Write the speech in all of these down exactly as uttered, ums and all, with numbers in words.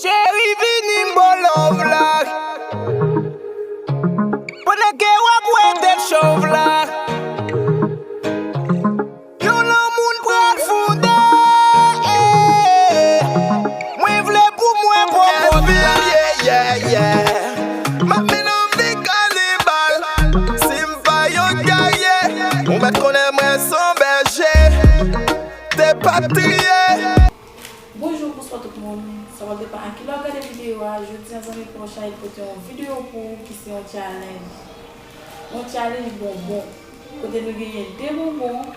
Cheri, vini m ba w love la. Pandan ke w ap wete chòv la. Yon lanmou n pral fonde. Mwen vle pou mwen pwòp kont mwen. Yeah, yeah, yeah. M ap mennen yon vi kanibal. Si m pa yon gerye, ou mèt konnen mwen se yon bèje. Te pa triye. Bonjou, bonswa tout moun. Sa va depann a kilè w ap gade videyo a. Jodi a, zanmi pa w Shahid pote yon videyo pou ou ki se yon challenge. Yon challenge bonbon. Kote nou genyen de bonbon,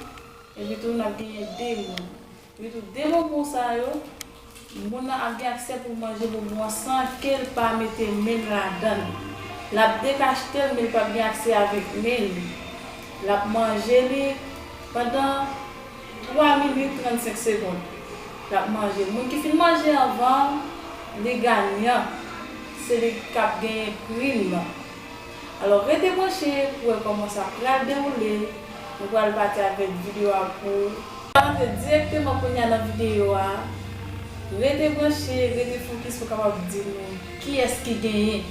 epi tou n ap genyen de moun. Epi tou de bonbon sa yo, moun nan ap gen aksè pou l manje bonbon an san ke l pa mete men l ladan l. L ap dekachte l, men l p ap gen aksè avèk men l. L ap manje li pandan twa minit trannsenk segonn. L ap manje. Moun ki fin manje anvan, li ganyan. Se li k ap genyen prim nan. Alò, rete branche pou wè kòman sa pral dewoule. Nou pral pati avèk videyo a pou ou. Nou pral antre dirèkteman kounye a nan videyo a. Rete branche, rete fokis pou w kapab di nou kiyès ki genyen.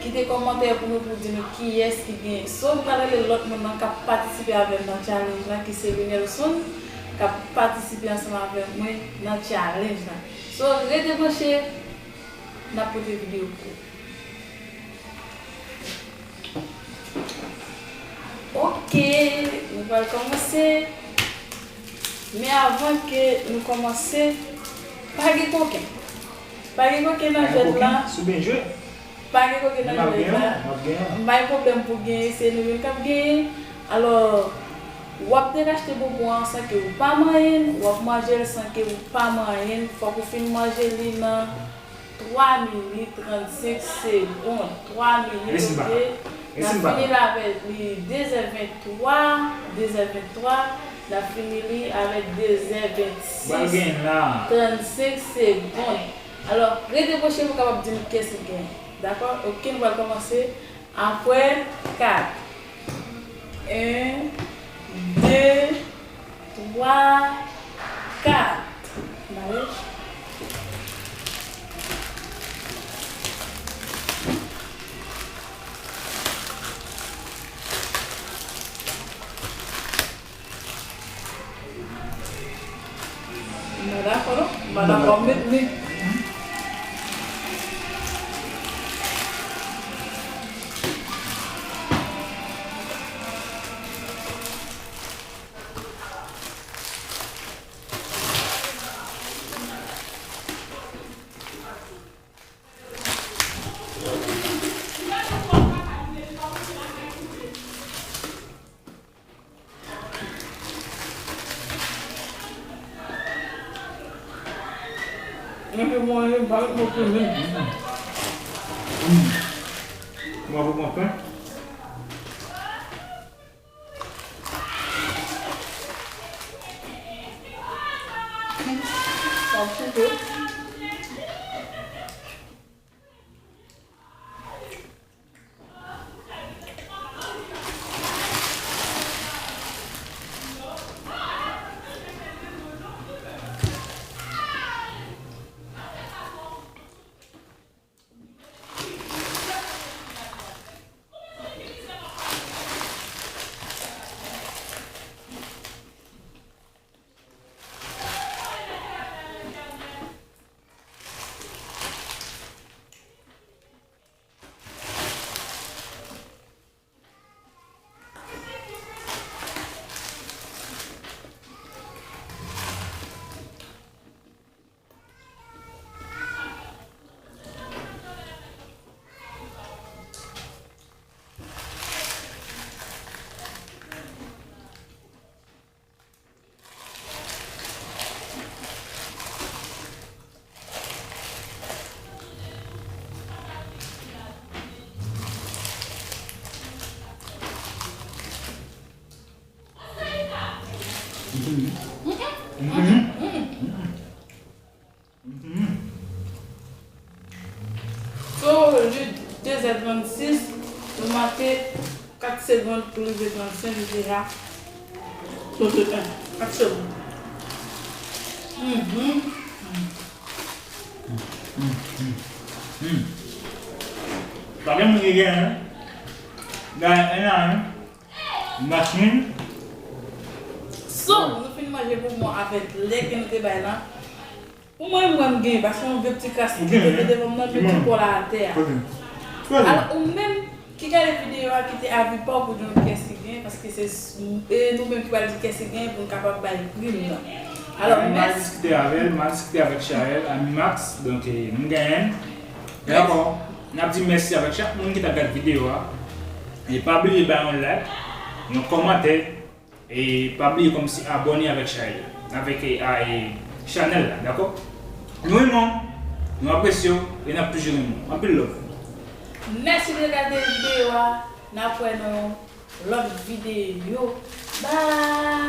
Kite kòmantè pou nou, pou di nou kiyès ki gen. So, m pral rele lòt moun nan k ap patisipe avè m nan challenge lan, ki se Lunelson, k ap patisipe ansanm avè mwen nan challenge lan. So, rete branche, n ap pote videyo pou ou. Ok, nou pral kòmanse. Men avan ke nou kòmanse, pa gen koken. Pa gen koken nan jwèt la. Si w byen jwe. Pa gen koken nan jwèt la. M pa gen pwoblèm pou genyen, se nou menm k ap genyen. Alò, w ap dekachte bonbon an san ke ou pa manyen l, w ap manje l san ke ou pa manyen l. Fòk ou fin manje li nan twa minit trannsenk segonn. Twa minit, ok. N ap fini l avè li dezè venntwa, dezè venntwa. N ap fini li avè dezè vennsis, trannsenk segonn. Alò, rete branche pou w kapab di nou kiyès ki genyen. Dakò? Ok, nou pral kòmanse apre kat. En, de, twa, kat. N ale. M pa dakò non. M pa dakò met li. Mwen te mwen pa met mwen pran menm. Mwen pou mwen pran. Sa w koupe. So, li dezè trannsis, nou make kat segonn pou rive trannsenk, li deja sote en. Kat segonn. Mhm. Pa gen moun ki genyen. Genyen, machin. So, nou fin manje bonbon avèk lè ke nou te bay la. Pou mwen, mwen, m gen, paske yon vye ti kras ki te mete devan m nan, m met ti kò la atè a. Alò, ou menm ki gade videyo a, kite avi pa w pou di nou kiyès ki gen, paske se s- e nou menm ki pral di kiyès ki gen pou n kapab bay pri m nan. Alò, m al diskite avè l, m al diskite avèk Charel, Ami Max, donk, e, m genyen. Dakò, n ap di mèsi avèk chak moun ki t ap gade videyo a. E pa bliye bay yon like, yon kòmantè, e pa bliye kòmsi abòne avèk Charel, avèk, e, a, e, chanèl la, dakò? Nou renmen w, nou apresye w, e n ap toujou renmen w. Anpil love. Mèsi de gade videyo a. N ap wè nan yon lòt videyo. Bye!